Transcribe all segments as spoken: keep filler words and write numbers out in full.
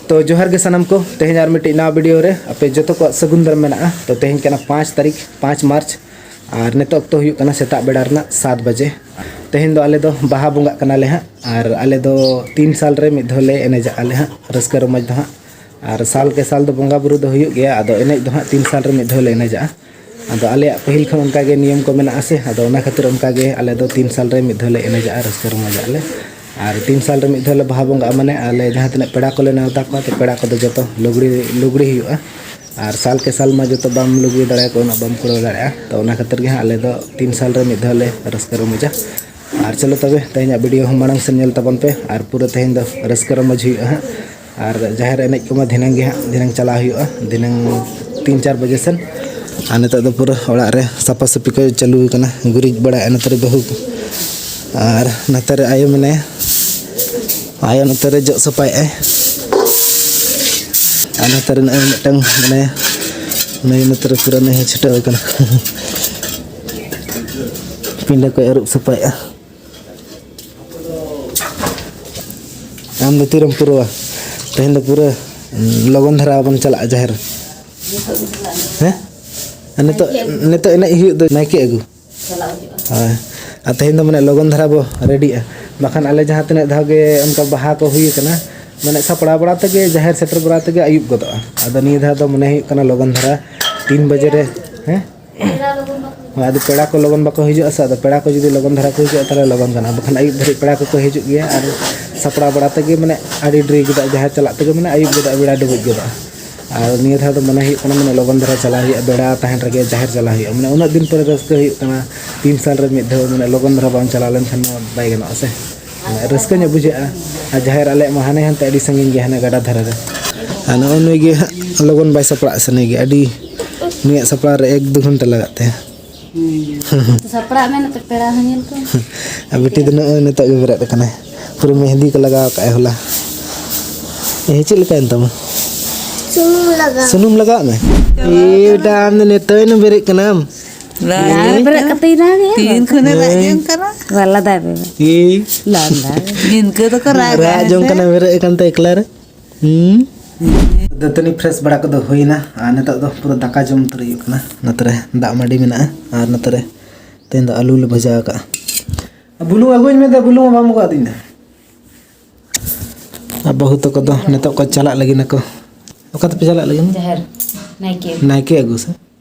ᱛᱚ ᱡᱚᱦᱟᱨ ᱜᱮ ᱥᱟᱱᱟᱢ ᱠᱚ, ᱛᱮᱦᱮᱧ ᱟᱨ ᱢᱤᱫᱴᱤᱡ ᱱᱟᱣᱟ ᱵᱷᱤᱰᱤᱭᱳ ᱨᱮ ᱟᱯᱮ ᱡᱚᱛᱚ ᱠᱚᱣᱟᱜ ᱥᱟᱹᱜᱩᱱ ᱫᱟᱨᱟᱢ ᱢᱮᱱᱟᱜᱼᱟ᱾ ᱛᱚ ᱛᱮᱦᱮᱧ ᱠᱟᱱᱟ ᱯᱟᱸᱪ ᱛᱟᱹᱨᱤᱠᱷ, ᱯᱟᱸᱪ ᱢᱟᱨᱪ, ᱟᱨ ᱱᱤᱛᱚᱜ ᱚᱠᱛᱚ ᱦᱩᱭᱩᱜ ᱠᱟᱱᱟ ᱥᱮᱛᱟᱜ ᱵᱮᱲᱟ ᱨᱮᱱᱟᱜ ᱥᱟᱛ ᱵᱟᱡᱮ᱾ ᱛᱮᱦᱮᱧ ᱫᱚ ᱟᱞᱮ ᱫᱚ ᱵᱟᱦᱟ ᱵᱚᱸᱜᱟᱜ ᱠᱟᱱᱟᱞᱮ ᱦᱟᱸᱜ, ᱟᱨ ᱟᱞᱮ ᱫᱚ ᱛᱤᱱ ᱥᱟᱞ ᱨᱮ ᱢᱤᱫ ᱫᱷᱟᱣ ᱞᱮ ᱮᱱᱮᱡᱟᱜ ᱟᱞᱮ ᱦᱟᱸᱜ, ᱨᱟᱹᱥᱠᱟᱹ ᱨᱚᱢᱚᱡᱽ ᱫᱚ ᱦᱟᱸᱜ᱾ ᱟᱨ ᱥᱟᱞ ᱠᱮ ᱥᱟᱞ ᱫᱚ ᱵᱚᱸᱜᱟ ᱵᱩᱨᱩ ᱫᱚ ᱦᱩᱭᱩᱜ ᱜᱮᱭᱟ, ᱟᱫᱚ ᱮᱱᱮᱡ ᱫᱚ ᱦᱟᱸᱜ ᱛᱤᱱ ᱥᱟᱞ ᱨᱮ ᱢᱤᱫ ᱫᱷᱟᱣ ᱞᱮ ᱮᱱᱮᱡᱟᱜᱼᱟ᱾ ᱟᱫᱚ ᱟᱞᱮᱭᱟᱜ ᱯᱟᱹᱦᱤᱞ ᱠᱷᱚᱱ ᱚᱱᱠᱟ ᱜᱮ ᱱᱤᱭᱚᱢ ᱠᱚ ᱢᱮᱱᱟᱜᱼᱟ ᱥᱮ, ᱟᱫᱚ ᱚᱱᱟ ᱠᱷᱟᱹᱛᱤᱨ ᱚᱱᱠᱟ ᱜᱮ ᱟᱞᱮ ᱫᱚ ᱛᱤᱱ ᱥᱟᱞ ᱨᱮ ᱢᱤᱫ ᱫᱷᱟᱣ ᱞᱮ ᱮᱱᱮᱡᱟᱜᱼᱟ, ᱨᱟᱹᱥᱠᱟᱹ ᱨᱚᱢᱚᱡᱟᱜ ᱞᱮ᱾ ᱟᱨ ᱛᱤᱱ ᱥᱟᱞ ᱨᱮ ᱢᱤᱫ ᱫᱷᱟᱣ ᱞᱮ ᱵᱟᱦᱟ ᱵᱚᱸᱜᱟᱜᱼᱟ, ᱢᱟᱱᱮ ᱟᱞᱮ ᱡᱟᱦᱟᱸ ᱛᱤᱱᱟᱹᱜ ᱯᱮᱲᱟ ᱠᱚᱞᱮ ᱱᱮᱣᱛᱟ ᱠᱚᱣᱟ, ᱛᱚ ᱯᱮᱲᱟ ᱠᱚᱫᱚ ᱡᱚᱛᱚ ᱞᱩᱜᱽᱲᱤ, ᱞᱩᱜᱽᱲᱤ ᱦᱩᱭᱩᱜᱼᱟ᱾ ᱟᱨ ᱥᱟᱞ ᱠᱮ ᱥᱟᱞ ᱢᱟ ᱡᱚᱛᱚ ᱵᱟᱢ ᱞᱩᱜᱽᱲᱤ ᱫᱟᱲᱮᱭᱟᱠᱚᱣᱟ, ᱩᱱᱟᱹᱜ ᱵᱟᱢ ᱠᱩᱲᱟᱹᱣ ᱫᱟᱲᱮᱭᱟᱜᱼᱟ᱾ ᱛᱚ ᱚᱱᱟ ᱠᱷᱟᱹᱛᱤᱨ ᱜᱮ ᱦᱟᱸᱜ ᱟᱞᱮ ᱫᱚ ᱛᱤᱱ ᱥᱟᱞ ᱨᱮ ᱢᱤᱫ ᱫᱷᱟᱣ ᱞᱮ ᱨᱟᱹᱥᱠᱟᱹ ᱨᱚᱢᱚᱡᱟ᱾ ᱟᱨ ᱪᱚᱞᱚ ᱛᱚᱵᱮ, ᱛᱮᱦᱮᱧᱟᱜ ᱵᱷᱤᱰᱤᱭᱳ ᱦᱚᱸ ᱢᱟᱲᱟᱝ ᱥᱮᱱ ᱧᱮᱞ ᱛᱟᱵᱚᱱ ᱯᱮ, ᱟᱨ ᱯᱩᱨᱟᱹ ᱛᱮᱦᱮᱧ ᱫᱚ ᱨᱟᱹᱥᱠᱟᱹ ᱨᱚᱢᱚᱡᱽ ᱦᱩᱭᱩᱜᱼᱟ ᱦᱟᱸᱜ᱾ ᱟᱨ ᱡᱟᱦᱮᱨ ᱮᱱᱮᱡ ᱠᱚᱢᱟ ᱫᱷᱤᱱᱟᱹᱝ ᱜᱮ ᱦᱟᱸᱜ, ᱫᱷᱤᱱᱟᱹᱝ ᱪᱟᱞᱟᱣ ᱦᱩᱭᱩᱜᱼᱟ, ᱫᱷᱤᱱᱟᱹᱝ ᱛᱤᱱ ᱪᱟᱨ ᱵᱟᱡᱮ ᱥᱮᱱ᱾ ᱟᱨ ᱱᱤᱛᱚᱜ ᱫᱚ ᱯᱩᱨᱟᱹ ᱚᱲᱟᱜ ᱨᱮ ᱥᱟᱯᱷᱟ ᱥᱟᱹᱯᱷᱤ ᱠᱚ ᱪᱟᱹᱞᱩ ᱟᱠᱟᱱᱟ, ᱜᱩᱨᱤᱡ ᱵᱟᱲᱟᱭᱮᱫᱼᱟ ᱱᱚᱛᱮ ᱨᱮ ᱵᱟᱹᱦᱩ, ᱟᱨ ᱱᱚᱛᱮ ᱨᱮ ᱟᱭᱳ ᱢᱮᱱᱟᱭᱟ, ᱟᱭᱳ ᱱᱚᱛᱮ ᱨᱮ ᱡᱚᱜ ᱥᱟᱯᱷᱟᱭᱮᱫᱼᱟᱭ, ᱟᱨ ᱱᱚᱛᱮ ᱨᱮ ᱱᱚᱜᱼᱚᱭ ᱢᱤᱫᱴᱟᱝ ᱢᱮᱱᱟᱭᱟ, ᱱᱩᱭ ᱱᱚᱛᱮ ᱨᱮ ᱯᱩᱨᱟᱹ ᱱᱩᱭ ᱦᱚᱸ ᱪᱷᱩᱴᱟᱹᱣ ᱟᱠᱟᱱᱟ᱾ ᱯᱤᱸᱰᱟᱹ ᱠᱚᱭ ᱟᱹᱨᱩᱵ ᱥᱟᱯᱷᱟᱭᱮᱫᱼᱟ᱾ ᱟᱢ ᱫᱚ ᱛᱤᱨᱮᱢ ᱯᱩᱨᱟᱹᱣᱟ? ᱛᱮᱦᱮᱧ ᱫᱚ ᱯᱩᱨᱟᱹ, ᱩᱸ, ᱞᱚᱜᱚᱱ ᱫᱷᱟᱨᱟ ᱵᱚᱱ ᱪᱟᱞᱟᱜᱼᱟ ᱡᱟᱦᱮᱨ᱾ ᱦᱮᱸ? ᱟᱨ ᱱᱤᱛᱚᱜ, ᱱᱟᱭᱠᱮ ᱟᱹᱜᱩ᱾ ᱱᱤᱛᱚᱜ ᱮᱱᱮᱡ ᱦᱩᱭᱩᱜ ᱫᱚ ᱱᱟᱭᱠᱮ ᱟᱹᱜᱩ᱾ ᱪᱟᱞᱟᱜ ᱦᱩᱭᱩᱜᱼᱟ᱾ ᱦᱳᱭ᱾ ᱟᱨ ᱛᱮᱦᱮᱧ ᱫᱚ ᱢᱟᱱᱮ ᱞᱚᱜᱚᱱ ᱫᱷᱟᱨᱟ ᱵᱚ ᱨᱮᱰᱤᱜᱼᱟ᱾ ᱵᱟᱠᱷᱟᱱ ᱟᱞᱮ ᱡᱟᱦᱟᱸ ᱛᱤᱱᱟᱹᱜ ᱫᱷᱟᱣ ᱜᱮ ᱚᱱᱠᱟ ᱵᱟᱦᱟ ᱠᱚ ᱦᱩᱭ ᱟᱠᱟᱱᱟ, ᱢᱟᱱᱮ ᱥᱟᱯᱲᱟᱣ ᱵᱟᱲᱟ ᱛᱮᱜᱮ, ᱡᱟᱦᱮᱨ ᱥᱮᱴᱮᱨ ᱵᱟᱲᱟ ᱛᱮᱜᱮ ᱟᱹᱭᱩᱵ ᱜᱚᱫᱚᱜᱼᱟ᱾ ᱟᱫᱚ ᱱᱤᱭᱟᱹ ᱫᱷᱟᱣ ᱫᱚ ᱢᱚᱱᱮ ᱦᱩᱭᱩᱜ ᱠᱟᱱᱟ ᱞᱚᱜᱚᱱ ᱫᱷᱟᱨᱟ ᱛᱤᱱ ᱵᱟᱡᱮ ᱨᱮ, ᱦᱮᱸ? ᱯᱮᱲᱟ ᱞᱚᱜᱚᱱ ᱵᱟᱠᱚ ᱦᱳᱭ, ᱟᱫᱚ ᱯᱮᱲᱟ ᱠᱚ ᱞᱚᱜᱚᱱ ᱵᱟᱠᱚ ᱦᱤᱡᱩᱜᱼᱟ ᱥᱮ, ᱟᱫᱚ ᱯᱮᱲᱟ ᱠᱚ ᱡᱩᱫᱤ ᱞᱚᱜᱚᱱ ᱫᱷᱟᱨᱟ ᱠᱚ ᱦᱤᱡᱩᱜᱼᱟ, ᱛᱟᱦᱚᱞᱮ ᱞᱚᱜᱚᱱ ᱜᱟᱱᱚᱜᱼᱟ, ᱵᱟᱠᱷᱟᱱ ᱟᱹᱭᱩᱵ ᱫᱷᱟᱹᱨᱤᱡ ᱯᱮᱲᱟ ᱠᱚᱠᱚ ᱦᱤᱡᱩᱜ ᱜᱮᱭᱟ᱾ ᱟᱨ ᱥᱟᱯᱲᱟᱣ ᱵᱟᱲᱟ ᱛᱮᱜᱮ ᱢᱟᱱᱮ ᱟᱹᱰᱤ ᱰᱮᱨᱤ ᱜᱚᱫᱚᱜᱼᱟ, ᱡᱟᱦᱟᱸ ᱪᱟᱞᱟᱜ ᱛᱮᱜᱮ ᱢᱟᱱᱮ ᱟᱹᱭᱩᱵ ᱜᱚᱫᱚᱜᱼᱟ, ᱵᱮᱲᱟ ᱰᱩᱵᱩᱡ ᱜᱚᱫᱚᱜᱼᱟ᱾ ᱟᱨ ᱱᱤᱭᱟᱹ ᱫᱷᱟᱣ ᱫᱚ ᱢᱚᱱᱮ ᱦᱩᱭᱩᱜ ᱠᱟᱱᱟ ᱢᱟᱱᱮ ᱞᱚᱜᱚᱱ ᱫᱷᱟᱨᱟ ᱪᱟᱞᱟᱣ ᱦᱩᱭᱩᱜᱼᱟ, ᱵᱮᱲᱟ ᱛᱟᱦᱮᱱ ᱨᱮᱜᱮ ᱡᱟᱦᱮᱨ ᱪᱟᱞᱟᱣ ᱦᱩᱭᱩᱜᱼᱟ᱾ ᱢᱟᱱᱮ ᱩᱱᱟᱹᱜ ᱫᱤᱱ ᱯᱚᱨᱮ ᱨᱟᱹᱥᱠᱟᱹ ᱦᱩᱭᱩᱜ ᱠᱟᱱᱟ, ᱛᱤᱱ ᱥᱟᱞ ᱨᱮ ᱢᱤᱫ ᱫᱷᱟᱣ, ᱢᱟᱱᱮ ᱞᱚᱜᱚᱱ ᱫᱷᱟᱨᱟ ᱵᱟᱝ ᱪᱟᱞᱟᱣ ᱞᱮᱱᱠᱷᱟᱱ ᱢᱟ ᱵᱟᱭ ᱜᱟᱱᱚᱜᱼᱟ ᱥᱮ᱾ ᱢᱟᱱᱮ ᱨᱟᱹᱥᱠᱟᱹ ᱧᱚᱜ ᱵᱩᱡᱷᱟᱹᱜᱼᱟ᱾ ᱟᱨ ᱡᱟᱦᱮᱨ ᱟᱞᱮᱭᱟᱜ ᱢᱟ ᱦᱟᱱᱮ ᱦᱟᱱᱛᱮ ᱟᱹᱰᱤ ᱥᱟᱺᱜᱤᱧ ᱜᱮᱭᱟ, ᱦᱟᱱᱮ ᱜᱟᱰᱟ ᱫᱷᱟᱨᱮ ᱨᱮ᱾ ᱟᱨ ᱱᱚᱜᱼᱚ ᱱᱩᱭ ᱜᱮ ᱦᱟᱸᱜ ᱞᱚᱜᱚᱱ ᱵᱟᱭ ᱥᱟᱯᱲᱟᱜᱼᱟ ᱥᱮ, ᱱᱩᱭ ᱜᱮ ᱟᱹᱰᱤ, ᱱᱩᱭᱟᱜ ᱥᱟᱯᱲᱟᱣ ᱨᱮ ᱮᱠ ᱫᱩ ᱜᱷᱚᱱᱴᱟ ᱞᱟᱜᱟᱜ ᱛᱟᱭᱟ᱾ ᱦᱩᱸ᱾ ᱥᱟᱯᱲᱟᱜ ᱢᱮ, ᱱᱚᱛᱮ ᱯᱮᱲᱟ ᱦᱚᱸ ᱧᱮᱞ ᱠᱚᱢ᱾ ᱟᱨ ᱵᱤᱴᱤ ᱫᱚ ᱱᱚᱜᱼᱚᱭ ᱱᱤᱛᱚᱜ ᱜᱮ ᱵᱮᱨᱮᱫ ᱟᱠᱟᱱᱟᱭ, ᱯᱩᱨᱟᱹ ᱢᱮᱦᱮᱸᱫᱤ ᱠᱚ ᱞᱟᱜᱟᱣ ᱠᱟᱜᱼᱟᱭ ᱦᱚᱞᱟ᱾ ᱮ, ᱪᱮᱫ ᱞᱮᱠᱟᱭᱮᱱ ᱛᱟᱢᱟ? ᱥᱩᱱᱩᱢ ᱞᱟᱜᱟᱣ᱾ ᱥᱩᱱᱩᱢ ᱞᱟᱜᱟᱣᱟᱜ ᱢᱮ? ᱮ, ᱵᱮᱴᱟ, ᱟᱢ ᱫᱚ ᱱᱤᱛᱚᱜ ᱮᱢ ᱵᱮᱨᱮᱫ ᱠᱟᱱᱟᱢ? ᱵᱟᱝ᱾ ᱮ? ᱵᱮᱨᱮᱫ ᱠᱟᱛᱮ ᱨᱟᱜ ᱮᱫ ᱛᱤᱱ ᱠᱷᱚᱱᱮ ᱨᱟᱜ ᱮ? ᱡᱚᱝ ᱠᱟᱱᱟ? ᱞᱟᱸᱫᱟᱭ ᱢᱮ᱾ ᱮ? ᱞᱟᱸᱫᱟ᱾ ᱱᱤᱱᱠᱟᱹ ᱫᱚᱠᱚ ᱨᱟᱜᱟ ᱨᱟᱜ ᱡᱚᱝ ᱦᱮᱸᱥᱮ? ᱠᱟᱱᱟ, ᱵᱮᱨᱮᱫ ᱟᱠᱟᱱ ᱛᱮ ᱮᱠᱞᱟ ᱨᱮ᱾ ᱫᱟᱹᱛᱟᱹᱱᱤ ᱯᱷᱨᱮᱥ ᱵᱟᱲᱟ ᱠᱚᱫᱚ ᱦᱩᱭᱱᱟ, ᱟᱨ ᱱᱤᱛᱚᱜ ᱫᱚ ᱯᱩᱨᱟᱹ ᱫᱟᱠᱟ ᱡᱚᱢ ᱩᱛᱟᱹᱨ ᱦᱩᱭᱩᱜ ᱠᱟᱱᱟ᱾ ᱱᱚᱛᱮ ᱨᱮ ᱫᱟᱜ ᱢᱟᱹᱰᱤ ᱢᱮᱱᱟᱜᱼᱟ, ᱟᱨ ᱱᱚᱛᱮ ᱨᱮ ᱛᱮᱦᱮᱧ ᱫᱚ ᱟᱹᱞᱩ ᱞᱮ ᱵᱷᱟᱡᱟ ᱟᱠᱟᱫᱼᱟ᱾ ᱟᱨ ᱵᱩᱞᱩᱝ ᱟᱹᱜᱩᱧ ᱢᱮ, ᱫᱟ, ᱵᱩᱞᱩᱝ ᱦᱚᱸ ᱵᱟᱢ ᱟᱹᱜᱩ ᱟᱹᱫᱤᱧ ᱫᱟ᱾ ᱟᱨ ᱵᱟᱹᱦᱩ ᱛᱟᱠᱚ ᱫᱚ ᱱᱤᱛᱚᱜ ᱠᱚ ᱪᱟᱞᱟᱜ ᱞᱟᱹᱜᱤᱫ ᱱᱟᱠᱚ᱾ ᱚᱠᱟ ᱛᱮᱯᱮ ᱪᱟᱞᱟᱜ ᱞᱟᱹᱜᱤᱫ? ᱡᱟᱦᱮᱨ ᱱᱟᱭᱠᱮ᱾ ᱱᱟᱭᱠᱮ ᱟᱹᱜᱩ ᱥᱮ?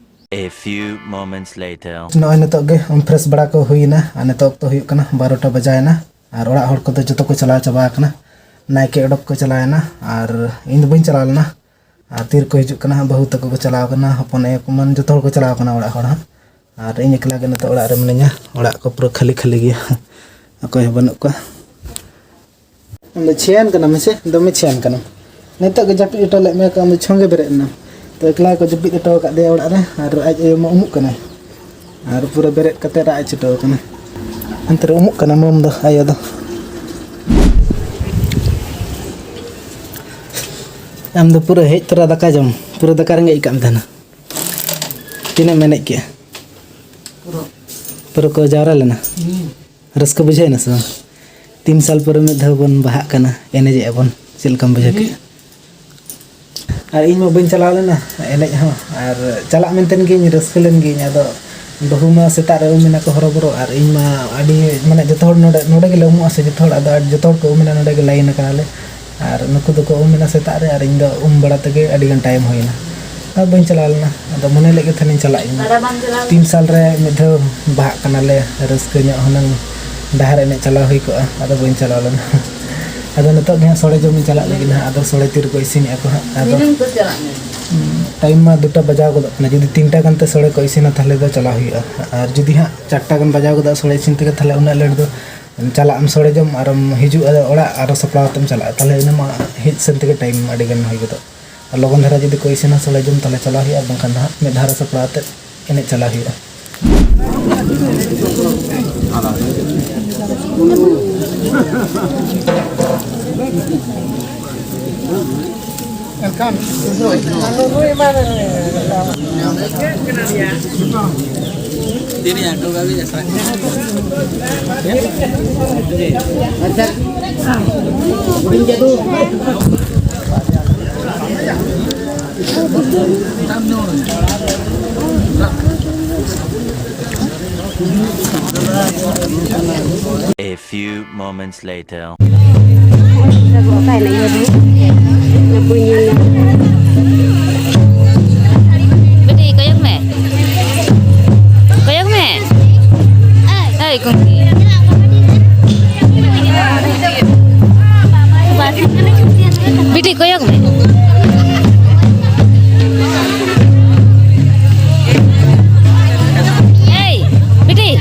A few moments later. ᱱᱚᱜᱼᱚᱭ ᱱᱤᱛᱚᱜ ᱜᱮ ᱩᱢ ᱯᱷᱨᱮᱥ ᱵᱟᱲᱟ ᱠᱚ ᱦᱩᱭᱱᱟ, ᱟᱨ ᱱᱤᱛᱚᱜ ᱚᱠᱛᱚ ᱦᱩᱭᱩᱜ ᱠᱟᱱᱟ ᱵᱟᱨᱚᱴᱟ ᱵᱟᱡᱟᱣᱮᱱᱟ, ᱟᱨ ᱚᱲᱟᱜ ᱦᱚᱲ ᱠᱚᱫᱚ ᱡᱚᱛᱚ ᱠᱚ ᱪᱟᱞᱟᱣ ᱪᱟᱵᱟ ᱟᱠᱟᱱᱟ᱾ ᱱᱟᱭᱠᱮ ᱚᱰᱚᱠ ᱠᱚ ᱪᱟᱞᱟᱣᱮᱱᱟ, ᱟᱨ ᱤᱧ ᱫᱚ ᱵᱟᱹᱧ ᱪᱟᱞᱟᱣ ᱞᱮᱱᱟ᱾ ᱟᱨ ᱛᱤᱨᱮᱠᱚ ᱦᱤᱡᱩᱜ ᱠᱟᱱᱟ ᱦᱟᱸᱜ, ᱵᱟᱹᱦᱩ ᱛᱟᱠᱚ ᱠᱚ ᱪᱟᱞᱟᱣ ᱠᱟᱱᱟ, ᱦᱚᱯᱚᱱ ᱟᱭᱳ ᱠᱚ, ᱢᱟᱱᱮ ᱡᱚᱛᱚ ᱦᱚᱲ ᱠᱚ ᱪᱟᱞᱟᱣ ᱠᱟᱱᱟ ᱚᱲᱟᱜ ᱦᱚᱲ ᱦᱟᱸᱜ, ᱟᱨ ᱤᱧ ᱮᱠᱞᱟ ᱜᱮ ᱱᱤᱛᱚᱜ ᱚᱲᱟᱜ ᱨᱮ ᱢᱤᱱᱟᱹᱧᱟ᱾ ᱚᱲᱟᱜ ᱠᱚ ᱯᱩᱨᱟᱹ ᱠᱷᱟᱹᱞᱤ ᱠᱷᱟᱹᱞᱤ ᱜᱮᱭᱟ᱾ ᱚᱠᱚᱭ ᱦᱚᱸ ᱵᱟᱹᱱᱩᱜ ᱠᱚᱣᱟ᱾ ᱟᱢ ᱫᱚ ᱪᱷᱮᱭᱟᱱ ᱠᱟᱱᱟᱢ ᱦᱮᱸᱥᱮ? ᱫᱚᱢᱮ ᱪᱷᱮᱭᱟᱱ ᱠᱟᱱᱟᱢ᱾ ᱱᱤᱛᱚᱜ ᱜᱮ ᱡᱟᱹᱯᱤᱫ ᱦᱚᱴᱚ ᱞᱮᱫ ᱢᱮᱭᱟ ᱠᱚ, ᱟᱢ ᱫᱚ ᱪᱷᱚᱸᱜᱮ ᱵᱮᱨᱮᱫ ᱮᱱᱟᱢ᱾ ᱛᱚ ᱮᱠᱞᱟ ᱜᱮᱠᱚ ᱡᱟᱹᱯᱤᱫ ᱦᱚᱴᱚ ᱟᱠᱟᱫ ᱫᱮᱭᱟ ᱚᱲᱟᱜ ᱨᱮ, ᱟᱨ ᱟᱡ ᱟᱭᱳ ᱢᱟ ᱩᱢᱩᱜ ᱠᱟᱱᱟᱭ᱾ ᱟᱨ ᱯᱩᱨᱟᱹ ᱵᱮᱨᱮᱫ ᱠᱟᱛᱮ ᱨᱟᱜ ᱮ ᱪᱷᱩᱴᱟᱹᱣ ᱟᱠᱟᱱᱟ᱾ ᱚᱱᱛᱮ ᱨᱮ ᱩᱢᱩᱜ ᱠᱟᱱᱟ ᱢᱟᱢ ᱫᱚ, ᱟᱭᱳ ᱫᱚ᱾ ᱟᱢ ᱫᱚ ᱯᱩᱨᱟᱹ ᱦᱮᱡ ᱛᱚᱨᱟ ᱫᱟᱠᱟ ᱡᱚᱢ, ᱯᱩᱨᱟᱹ ᱫᱟᱠᱟ ᱨᱮᱸᱜᱮᱡ ᱟᱠᱟᱫ ᱢᱮ ᱛᱟᱦᱮᱱᱟ᱾ ᱛᱤᱱᱟᱹᱜ ᱮᱢ ᱮᱱᱮᱡ ᱠᱮᱜᱼᱟ? ᱯᱩᱨᱟᱹ᱾ ᱯᱩᱨᱟᱹ ᱠᱚ ᱡᱟᱣᱨᱟ ᱞᱮᱱᱟ? ᱦᱩᱸ᱾ ᱨᱟᱹᱥᱠᱟᱹ ᱵᱩᱡᱷᱟᱹᱣ ᱮᱱᱟ ᱥᱮ ᱵᱟᱝ? ᱛᱤᱱ ᱥᱟᱞ ᱯᱚᱨᱮ ᱢᱤᱫ ᱫᱷᱟᱣ ᱵᱚᱱ ᱵᱟᱦᱟᱜ ᱠᱟᱱᱟ, ᱮᱱᱮᱡᱮᱜᱼᱟ ᱵᱚᱱ, ᱪᱮᱫ ᱞᱮᱠᱟᱢ ᱵᱩᱡᱷᱟᱹᱣ ᱠᱮᱜᱼᱟ? ᱟᱨ ᱤᱧ ᱢᱟ ᱵᱟᱹᱧ ᱪᱟᱞᱟᱣ ᱞᱮᱱᱟ ᱮᱱᱮᱡ ᱦᱚᱸ, ᱟᱨ ᱪᱟᱞᱟᱜ ᱢᱮᱱᱛᱮ ᱜᱤᱧ ᱨᱟᱹᱥᱠᱟᱹ ᱞᱮᱱ ᱜᱤᱧ, ᱟᱫᱚ ᱵᱟᱹᱦᱩ ᱢᱟ ᱥᱮᱛᱟᱜ ᱨᱮ ᱩᱢ ᱮᱱᱟ ᱠᱚ ᱦᱚᱨᱚᱵᱚᱨᱚ, ᱟᱨ ᱤᱧ ᱢᱟ ᱟᱹᱰᱤ, ᱢᱟᱱᱮ, ᱡᱚᱛᱚ ᱦᱚᱲ ᱱᱚᱰᱮ, ᱱᱚᱰᱮ ᱜᱮᱞᱮ ᱩᱢᱩᱜᱼᱟ ᱥᱮ ᱡᱚᱛᱚ ᱦᱚᱲ, ᱟᱫᱚ ᱟᱹᱰᱤ, ᱡᱚᱛᱚ ᱦᱚᱲ ᱠᱚ ᱩᱢ ᱮᱱᱟ, ᱱᱚᱰᱮ ᱜᱮ ᱞᱟᱭᱤᱱ ᱟᱠᱟᱱᱟᱞᱮ᱾ ᱟᱨ ᱱᱩᱠᱩ ᱫᱚᱠᱚ ᱩᱢ ᱮᱱᱟ ᱥᱮᱛᱟᱜ ᱨᱮ, ᱟᱨ ᱤᱧ ᱫᱚ ᱩᱢ ᱵᱟᱲᱟ ᱛᱮᱜᱮ ᱟᱹᱰᱤ ᱜᱟᱱ ᱴᱟᱭᱤᱢ ᱦᱩᱭ ᱮᱱᱟ᱾ ᱟᱨ ᱵᱟᱹᱧ ᱪᱟᱞᱟᱣ ᱞᱮᱱᱟ᱾ ᱟᱫᱚ ᱢᱚᱱᱮ ᱞᱮᱫ ᱜᱮ ᱛᱟᱦᱮᱱᱤᱧ ᱪᱟᱞᱟᱜ ᱤᱧ᱾ ᱫᱟᱫᱟ ᱵᱟᱢ ᱪᱟᱞᱟᱣ ᱞᱮᱱᱟ? ᱛᱤᱱ ᱥᱟᱞ ᱨᱮ ᱢᱤᱫ ᱫᱷᱟᱣ ᱵᱟᱦᱟᱜ ᱠᱟᱱᱟᱞᱮ, ᱨᱟᱹᱥᱠᱟᱹ ᱧᱚᱜ ᱦᱩᱱᱟᱹᱝ ᱰᱟᱦᱟᱨ ᱮᱱᱮᱡ ᱪᱟᱞᱟᱣ ᱦᱩᱭ ᱠᱚᱜᱼᱟ, ᱟᱫᱚ ᱵᱟᱹᱧ ᱪᱟᱞᱟᱣ ᱞᱮᱱᱟ᱾ ᱟᱫᱚ ᱱᱤᱛᱚᱜ ᱜᱮ ᱦᱟᱸᱜ ᱥᱚᱲᱮ ᱡᱚᱢ ᱤᱧ ᱪᱟᱞᱟᱜ ᱞᱟᱹᱜᱤᱫ ᱦᱟᱸᱜ, ᱟᱫᱚ ᱥᱚᱲᱮ ᱛᱤ ᱨᱮᱠᱚ ᱤᱥᱤᱱᱮᱜᱼᱟ ᱠᱚ ᱦᱟᱸᱜ᱾ ᱟᱫᱚ ᱫᱤᱱᱟᱹᱢ ᱛᱚ ᱪᱟᱞᱟᱜ ᱢᱮ᱾ ᱴᱟᱭᱤᱢ ᱢᱟ ᱫᱩᱴᱟ ᱵᱟᱡᱟᱣ ᱜᱚᱫᱚᱜ ᱠᱟᱱᱟ, ᱡᱩᱫᱤ ᱛᱤᱱᱴᱟ ᱜᱟᱱᱛᱮ ᱥᱚᱲᱮ ᱠᱚ ᱤᱥᱤᱱᱟ, ᱛᱟᱦᱚᱞᱮ ᱫᱚ ᱪᱟᱞᱟᱣ ᱦᱩᱭᱩᱜᱼᱟ᱾ ᱟᱨ ᱡᱩᱫᱤ ᱦᱟᱸᱜ ᱪᱟᱨᱴᱟ ᱜᱟᱱ ᱵᱟᱡᱟᱣ ᱜᱚᱫᱚᱜᱼᱟ ᱥᱚᱲᱮ ᱤᱥᱤᱱ ᱛᱮᱜᱮ, ᱛᱟᱦᱚᱞᱮ ᱩᱱᱟᱹᱜ ᱞᱮᱴ ᱫᱚ ᱪᱟᱞᱟᱜ ᱟᱢ ᱥᱚᱲᱮ ᱡᱚᱢ, ᱟᱨᱮᱢ ᱦᱤᱡᱩᱜᱼᱟ ᱚᱲᱟᱜ, ᱟᱨᱚ ᱥᱟᱯᱲᱟᱣ ᱠᱟᱛᱮᱢ ᱪᱟᱞᱟᱜᱼᱟ, ᱛᱟᱦᱚᱞᱮ ᱤᱱᱟᱹ ᱢᱟ ᱦᱮᱡ ᱥᱮᱱ ᱛᱮᱜᱮ ᱴᱟᱭᱤᱢ ᱟᱹᱰᱤ ᱜᱟᱱ ᱦᱩᱭ ᱜᱚᱫᱚᱜ᱾ ᱟᱨ ᱞᱚᱜᱚᱱ ᱫᱷᱟᱨᱟ ᱡᱩᱫᱤ ᱠᱚ ᱤᱥᱤᱱᱟ ᱥᱚᱲᱮ ᱡᱚᱢ, ᱛᱟᱦᱚᱞᱮ ᱪᱟᱞᱟᱣ ᱦᱩᱭᱩᱜᱼᱟ, ᱟᱨ ᱵᱟᱝᱠᱷᱟᱱ ᱫᱚ ᱦᱟᱸᱜ ᱢᱤᱫ ᱫᱷᱟᱣ ᱨᱮ ᱥᱟᱯᱲᱟᱣ ᱠᱟᱛᱮ ᱮᱱᱮᱡ ᱪᱟᱞᱟᱣ ᱦᱩᱭᱩᱜᱼᱟ᱾ A few moments later. ᱵᱤᱴᱤ, ᱠᱚᱭᱚᱜ ᱢᱮ᱾ ᱠᱚᱭᱚᱜ ᱢᱮ᱾ ᱮᱭ, ᱠᱩᱝᱠᱤ᱾ ᱵᱤᱴᱤ, ᱠᱚᱭᱚᱜ ᱢᱮ᱾ ᱮᱭ, ᱵᱤᱴᱤ᱾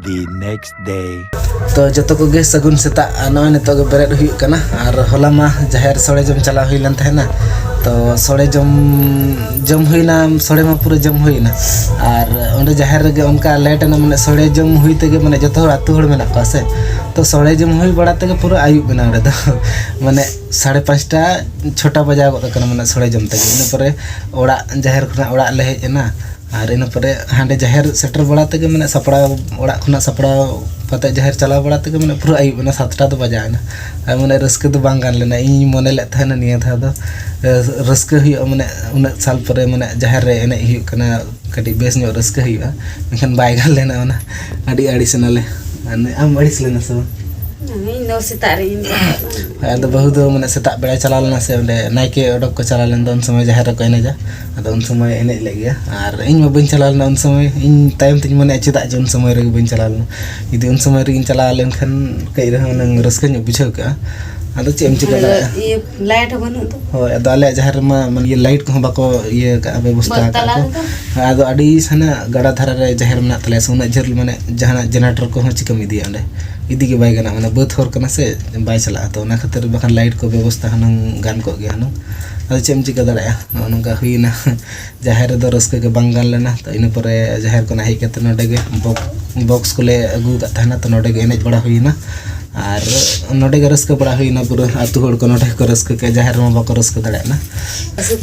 The next day. ᱛᱚ ᱡᱚᱛᱚ ᱠᱚᱜᱮ ᱥᱟᱹᱜᱩᱱ ᱥᱮᱛᱟᱜ᱾ ᱟᱨ ᱱᱚᱜᱼᱚᱭ ᱱᱤᱛᱚᱜ ᱜᱮ ᱵᱮᱨᱮᱫ ᱦᱩᱭᱩᱜ ᱠᱟᱱᱟ᱾ ᱟᱨ ᱦᱚᱞᱟ ᱢᱟ ᱡᱟᱦᱮᱨ ᱥᱚᱲᱮ ᱡᱚᱢ ᱪᱟᱞᱟᱣ ᱦᱩᱭ ᱞᱮᱱ ᱛᱟᱦᱮᱱᱟ᱾ ᱛᱚ ᱥᱚᱲᱮ ᱡᱚᱢ, ᱡᱚᱢ ᱦᱩᱭᱱᱟ, ᱥᱚᱲᱮ ᱢᱟ ᱯᱩᱨᱟᱹ ᱡᱚᱢ ᱦᱩᱭᱱᱟ᱾ ᱟᱨ ᱚᱸᱰᱮ ᱡᱟᱦᱮᱨ ᱨᱮᱜᱮ ᱚᱱᱠᱟ ᱞᱮᱴ ᱮᱱᱟ, ᱢᱟᱱᱮ ᱥᱚᱲᱮ ᱡᱚᱢ ᱦᱩᱭ ᱛᱮᱜᱮ, ᱢᱟᱱᱮ ᱡᱚᱛᱚ ᱦᱚᱲ ᱟᱹᱛᱩ ᱦᱚᱲ ᱢᱮᱱᱟᱜ ᱠᱚᱣᱟ ᱥᱮ, ᱛᱚ ᱥᱚᱲᱮ ᱡᱚᱢ ᱦᱩᱭ ᱵᱟᱲᱟ ᱛᱮᱜᱮ ᱯᱩᱨᱟᱹ ᱟᱹᱭᱩᱵ ᱮᱱᱟ ᱚᱸᱰᱮ ᱫᱚ᱾ ᱢᱟᱱᱮ ᱥᱟᱲᱮ ᱯᱟᱸᱪᱴᱟ, ᱪᱷᱚᱴᱟ ᱵᱟᱡᱟᱣ ᱜᱚᱫ ᱟᱠᱟᱱᱟ, ᱢᱟᱱᱮ ᱥᱚᱲᱮ ᱡᱚᱢ ᱛᱮᱜᱮ᱾ ᱤᱱᱟᱹ ᱯᱚᱨᱮ ᱚᱲᱟᱜ, ᱡᱟᱦᱮᱨ ᱠᱷᱚᱱᱟᱜ ᱚᱲᱟᱜ ᱞᱮ ᱦᱮᱡ ᱮᱱᱟ᱾ ᱟᱨ ᱤᱱᱟᱹ ᱯᱚᱨᱮ ᱦᱟᱸᱰᱮ ᱡᱟᱦᱮᱨ ᱥᱮᱴᱮᱨ ᱵᱟᱲᱟ ᱛᱮᱜᱮ, ᱢᱟᱱᱮ ᱥᱟᱯᱲᱟᱣ, ᱚᱲᱟᱜ ᱠᱷᱚᱱᱟᱜ ᱥᱟᱯᱲᱟᱣ ᱠᱟᱛᱮ ᱡᱟᱦᱮᱨ ᱪᱟᱞᱟᱣ ᱵᱟᱲᱟ ᱛᱮᱜᱮ, ᱢᱟᱱᱮ ᱯᱩᱨᱟᱹ ᱟᱹᱭᱩᱵ ᱮᱱᱟ, ᱥᱟᱛᱴᱟ ᱫᱚ ᱵᱟᱡᱟᱣ ᱮᱱᱟ᱾ ᱟᱨ ᱢᱟᱱᱮ ᱨᱟᱹᱥᱠᱟᱹ ᱫᱚ ᱵᱟᱝ ᱜᱟᱱ ᱞᱮᱱᱟ᱾ ᱤᱧ ᱢᱚᱱᱮ ᱞᱮᱫ ᱛᱟᱦᱮᱱᱟ ᱱᱤᱭᱟᱹ ᱫᱷᱟᱣ ᱫᱚ, ᱮ, ᱨᱟᱹᱥᱠᱟᱹ ᱦᱩᱭᱩᱜᱼᱟ, ᱢᱟᱱᱮ ᱩᱱᱟᱹᱜ ᱥᱟᱞ ᱯᱚᱨᱮ, ᱢᱟᱱᱮ ᱡᱟᱦᱮᱨ ᱨᱮ ᱮᱱᱮᱡ ᱦᱩᱭᱩᱜ ᱠᱟᱱᱟ, ᱠᱟᱹᱴᱤᱡ ᱵᱮᱥ ᱧᱚᱜ ᱨᱟᱹᱥᱠᱟᱹ ᱦᱩᱭᱩᱜᱼᱟ, ᱢᱮᱱᱠᱷᱟᱱ ᱵᱟᱭ ᱜᱟᱱ ᱞᱮᱱᱟ ᱚᱱᱟ᱾ ᱟᱹᱰᱤ ᱟᱹᱲᱤᱥ ᱮᱱᱟᱞᱮ᱾ ᱟᱨ ᱟᱢ ᱟᱹᱲᱤᱥ ᱞᱮᱱᱟ ᱥᱮ ᱵᱟᱝ? ᱤᱧ ᱫᱚ ᱥᱮᱛᱟᱜ ᱨᱮ ᱤᱧ ᱦᱳᱭ, ᱟᱫᱚ ᱵᱟᱹᱦᱩ ᱫᱚ ᱢᱟᱱᱮ ᱥᱮᱛᱟᱜ ᱵᱮᱲᱟᱭ ᱪᱟᱞᱟᱣ ᱞᱮᱱᱟ ᱥᱮ, ᱚᱸᱰᱮ ᱱᱟᱭᱠᱮ ᱚᱰᱚᱠ ᱠᱚ ᱪᱟᱞᱟᱣ ᱞᱮᱱ ᱫᱚ, ᱩᱱ ᱥᱚᱢᱚᱭ ᱡᱟᱦᱮᱨ ᱨᱮᱠᱚ ᱮᱱᱮᱡᱟ᱾ ᱟᱫᱚ ᱩᱱ ᱥᱚᱢᱚᱭ ᱮᱱᱮᱡ ᱞᱮᱫ ᱜᱮᱭᱟ᱾ ᱟᱨ ᱤᱧ ᱢᱟ ᱵᱟᱹᱧ ᱪᱟᱞᱟᱣ ᱞᱮᱱᱟ ᱩᱱ ᱥᱚᱢᱚᱭ᱾ ᱤᱧ ᱛᱟᱭᱚᱢ ᱛᱤᱧ ᱢᱚᱱᱮᱭᱟ ᱪᱮᱫᱟᱜ ᱡᱮ ᱩᱱ ᱥᱚᱢᱚᱭ ᱨᱮᱜᱮ ᱵᱟᱹᱧ ᱪᱟᱞᱟᱣ ᱞᱮᱱᱟ᱾ ᱡᱩᱫᱤ ᱩᱱ ᱥᱚᱢᱚᱭ ᱨᱮᱜᱤᱧ ᱪᱟᱞᱟᱣ ᱞᱮᱱᱠᱷᱟᱱ ᱠᱟᱹᱡ ᱨᱮᱦᱚᱸ ᱦᱩᱱᱟᱹᱝ ᱨᱟᱹᱥᱠᱟᱹ ᱧᱚᱜ ᱵᱩᱡᱷᱟᱹᱣ ᱠᱚᱜᱼᱟ᱾ ᱟᱫᱚ ᱪᱮᱫ ᱮᱢ ᱪᱤᱠᱟᱹ ᱫᱟᱲᱮᱭᱟᱜᱼᱟ? ᱤᱭᱟᱹ, ᱞᱟᱭᱤᱴ ᱦᱚᱸ ᱵᱟᱹᱱᱩᱜ ᱫᱚ᱾ ᱦᱳᱭ, ᱟᱫᱚ ᱟᱞᱮᱭᱟᱜ ᱡᱟᱦᱮᱨ ᱨᱮᱢᱟ ᱢᱟᱱᱮ ᱤᱭᱟᱹ ᱞᱟᱭᱤᱴ ᱠᱚᱦᱚᱸ ᱵᱟᱠᱚ ᱤᱭᱟᱹ ᱠᱟᱜᱼᱟ, ᱵᱮᱵᱚᱥᱛᱷᱟ ᱵᱟᱹᱫᱽ ᱟᱠᱟᱫ ᱛᱟᱞᱟ ᱠᱚ᱾ ᱨᱮᱫᱚ᱾ ᱟᱫᱚ ᱟᱹᱰᱤ ᱥᱟᱱᱟ ᱜᱟᱰᱟ ᱫᱷᱟᱨᱮ ᱨᱮ ᱡᱟᱦᱮᱨ ᱢᱮᱱᱟᱜ ᱛᱟᱞᱮᱭᱟ ᱥᱮ, ᱩᱱᱟᱹᱜ ᱡᱷᱟᱹᱞ ᱢᱟᱱᱮ ᱡᱟᱦᱟᱱᱟᱜ ᱡᱮᱱᱟᱨᱮᱴᱚᱨ ᱠᱚᱦᱚᱸ ᱪᱤᱠᱟᱹᱢ ᱤᱫᱤᱭᱟ ᱚᱸᱰᱮ? ᱤᱫᱤ ᱜᱮ ᱵᱟᱭ ᱜᱟᱱᱚᱜᱼᱟ, ᱢᱟᱱᱮ ᱵᱟᱹᱫᱽ ᱦᱚᱨ ᱠᱟᱱᱟ ᱥᱮ, ᱵᱟᱭ ᱪᱟᱞᱟᱜᱼᱟ᱾ ᱛᱚ ᱚᱱᱟ ᱠᱷᱟᱹᱛᱤᱨ ᱵᱟᱠᱷᱟᱱ ᱞᱟᱭᱤᱴ ᱠᱚ ᱵᱮᱵᱚᱥᱛᱷᱟ ᱦᱩᱱᱟᱹᱝ ᱜᱟᱱ ᱠᱚᱜ ᱜᱮᱭᱟ ᱦᱩᱱᱟᱹᱝ᱾ ᱟᱫᱚ ᱪᱮᱫ ᱮᱢ ᱪᱤᱠᱟᱹ ᱫᱟᱲᱮᱭᱟᱜᱼᱟ, ᱱᱚᱜᱼᱚ ᱱᱚᱝᱠᱟ ᱦᱩᱭᱱᱟ᱾ ᱡᱟᱦᱮᱨ ᱨᱮᱫᱚ ᱨᱟᱹᱥᱠᱟᱹ ᱜᱮ ᱵᱟᱝ ᱜᱟᱱ ᱞᱮᱱᱟ᱾ ᱛᱚ ᱤᱱᱟᱹ ᱯᱚᱨᱮ ᱡᱟᱦᱮᱨ ᱠᱷᱚᱱᱟᱜ ᱦᱮᱡ ᱠᱟᱛᱮ ᱱᱚᱰᱮ ᱜᱮ ᱵᱚᱠ-, ᱵᱚᱠᱥ ᱠᱚᱞᱮ ᱟᱹᱜᱩ ᱟᱠᱟᱫ ᱛᱟᱦᱮᱱᱟ, ᱛᱚ ᱱᱚᱰᱮ ᱜᱮ ᱮᱱᱮᱡ ᱵᱟᱲᱟ ᱦᱩᱭᱱᱟ᱾ ᱟᱨ ᱱᱚᱰᱮ ᱜᱮ ᱨᱟᱹᱥᱠᱟᱹ ᱵᱟᱲᱟ ᱦᱩᱭᱱᱟ, ᱯᱩᱨᱟᱹ ᱟᱹᱛᱩ ᱦᱚᱲ ᱠᱚ ᱱᱚᱰᱮ ᱜᱮᱠᱚ ᱨᱟᱹᱥᱠᱟᱹ ᱠᱮᱜᱼᱟ, ᱡᱟᱦᱮᱨ ᱨᱮᱢᱟ ᱵᱟᱠᱚ ᱨᱟᱹᱥᱠᱟᱹ ᱫᱟᱲᱮᱭᱟᱜᱼᱟ᱾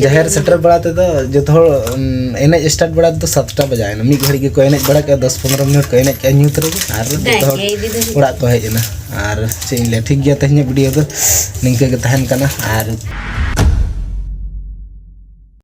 ᱡᱟᱦᱮᱨ ᱥᱮᱴᱮᱨ ᱵᱟᱲᱟ ᱛᱮᱫᱚ ᱡᱚᱛᱚ ᱦᱚᱲ, ᱩᱢ, ᱮᱱᱮᱡ ᱥᱴᱟᱨᱴ ᱵᱟᱲᱟ ᱛᱮᱫᱚ ᱥᱟᱛᱴᱟ ᱵᱟᱡᱟᱣ ᱮᱱᱟ᱾ ᱢᱤᱫ ᱜᱷᱟᱹᱲᱤᱡ ᱜᱮᱠᱚ ᱮᱱᱮᱡ ᱵᱟᱲᱟ ᱠᱮᱜᱼᱟ, ᱫᱚᱥ ᱯᱚᱱᱨᱚ ᱢᱤᱱᱤᱴ ᱠᱚ ᱮᱱᱮᱡ ᱠᱮᱜᱼᱟ ᱧᱩᱛ ᱨᱮᱜᱮ, ᱟᱨ ᱡᱚᱛᱚ ᱦᱚᱲ ᱚᱲᱟᱜ ᱠᱚ ᱦᱮᱡ ᱮᱱᱟ᱾ ᱟᱨ ᱪᱮᱫ ᱤᱧ ᱞᱟᱹᱭᱟ, ᱴᱷᱤᱠ ᱜᱮᱭᱟ, ᱛᱮᱦᱮᱧᱟᱜ ᱵᱷᱤᱰᱤᱭᱳ ᱫᱚ ᱱᱤᱝᱠᱟᱹ ᱜᱮ ᱛᱟᱦᱮᱱ ᱠᱟᱱᱟ᱾ ᱟᱨ